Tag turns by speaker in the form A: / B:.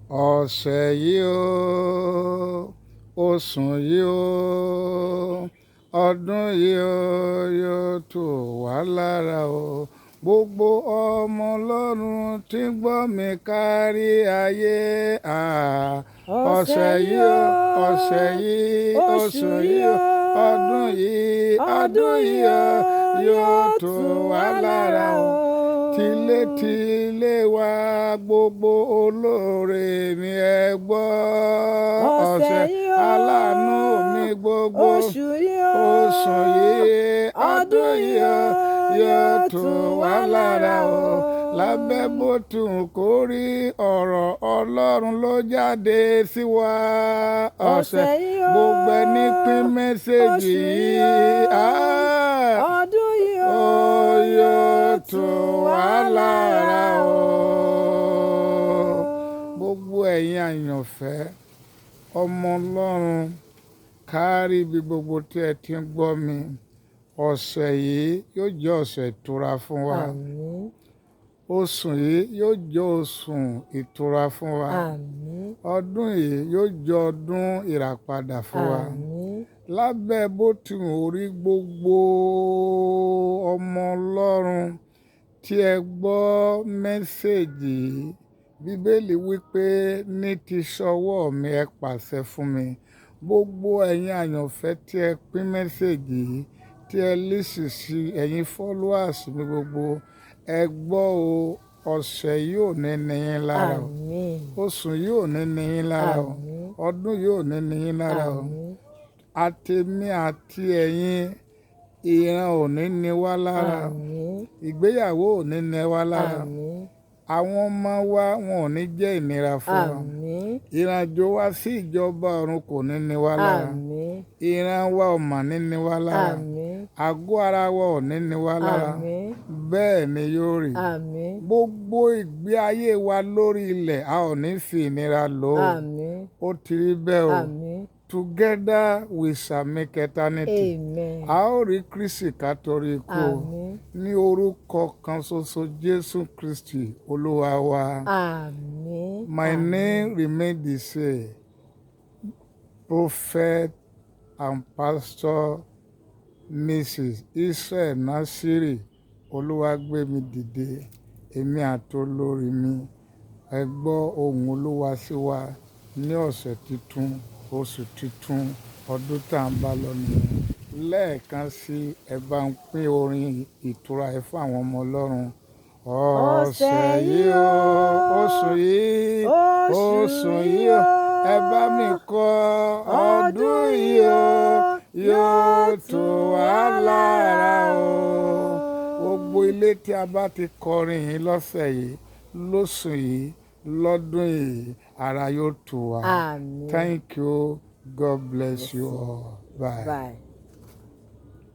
A: Ọ̀sẹ̀ yìí o, oṣù yìí o, ọdún yìí o, yóò tù wá lára o. Gbogbo ọmọ Ọlọ́run tí ń gbọ́ mi kárí ayé. Ọ̀sẹ̀ yìí o, ọ̀sẹ̀ yìí, oṣù yìí o, ọdún yìí, ọdún yìí o, yóò tù wá lára o. Tilétilé wa, gbogbo olóore mi, ẹ gbọ́. Ọ̀sẹ̀ aláàánú mi gbogbo,
B: oṣù yìí o,
A: oṣù yìí, ọdún yìí o, yóò tù wá lára o. Lábẹ́ bó tún kó rí, ọ̀rọ̀ Ọlọ́run ló jáde sí wa. Ọ̀sẹ̀
B: yìí o,
A: gbogbo ẹni pín message
B: oṣù
A: yìí
B: yìí o, ọdún yìí o,
A: ó yóò tù wá lára o. Gbogbo ẹ̀yin àyànfẹ́ ọmọ Ọlọ́run kárí ibi gbogbo tí ẹ ti ń gbọ́ mi, ọ̀sẹ̀ yìí yóò jẹ́ ọ̀sẹ̀ ìtura fún wa.
B: Àmín.
A: Oṣù yìí yóò jẹ́ oṣù ìtura fún wa.
B: Àmín.
A: Ọdún yìí yóò jẹ́ ọdún ìràpadà fún wa.
B: Àmín.
A: Lábẹ́ bó ti wù orí, gbogbo ọmọ Ọlọ́run tí ẹ gbọ́ message yìí, Bíbélì wípé ní ti ṣọwọ́ mi, ẹ pàṣẹ fún mi. Gbogbo ẹ̀yin àyànfẹ́ tí ẹ pín message yìí, tí ẹ listen sí, ẹ̀yin followers mi gbogbo, ẹ gbọ́ o, ọ̀sẹ̀ yìí ò ní ní yín lára o.
B: Àmín.
A: Oṣù yìí ò ní ní yín lára o.
B: Àmín.
A: Ọdún yìí ò ní ní yín lára o.
B: Àmín.
A: Àtèmi àti ẹ̀yin, ìran ò ní ní wá lára.
B: Àmín.
A: Ìgbéyàwó ò ní ní wá lára.
B: Àmín.
A: Àwọn ọmọ wa, wọn ò ní jẹ́ ìnira fún wa.
B: Àmín.
A: Ìrìnàjò wa sí ìjọba ọ̀run kò ní ní wá lára.
B: Àmín.
A: Ìran wa ò mà ní ní wá lára.
B: Àmín.
A: Àgọ́ ara wa ò ní ní wá lára.
B: Àmín.
A: Bẹ́ẹ̀ ni yóò rí.
B: Àmín.
A: Gbogbo ìgbé ayé wa lórí ilẹ̀, a ò ní fi ìnira lò ó.
B: Àmín.
A: Ó ti rí bẹ́ẹ̀ o.
B: Àmín.
A: Together we shall make eternity.
B: Amen.
A: A ó rí Kristi ká torí ikú o.
B: Àmín.
A: Ní orúkọ kan ṣoṣo, Jésù Kristi Olúwa wa.
B: Àmín.
A: My name remain the same, Prophet and Pastor Mrs. Israel Nasiri Olúwàgbémidìde. Èmi àti olórí mi, ẹ gbọ́ ohùn Olúwa sí wa ní ọ̀sẹ̀ tuntun, oṣù tuntun, ọdún tá à ń bá lọ nìyẹn. Lẹ́ẹ̀kan sí, ẹ bá ń pín orin ìtura ẹ fún àwọn ọmọ Ọlọ́run. Ọ̀sẹ̀ yìí o, oṣù yìí, oṣù yìí o, ẹ bá mi kọ, ọdún yìí o, yóò tù wá lára o. Gbogbo ilé tí a bá ti kọrin yìí lọ́sẹ̀ yìí, lóṣù yìí, lọ́dún yìí, ara yóò tù wá.
B: Àmín.
A: Thank you. God bless you all. Bye.
B: Bye.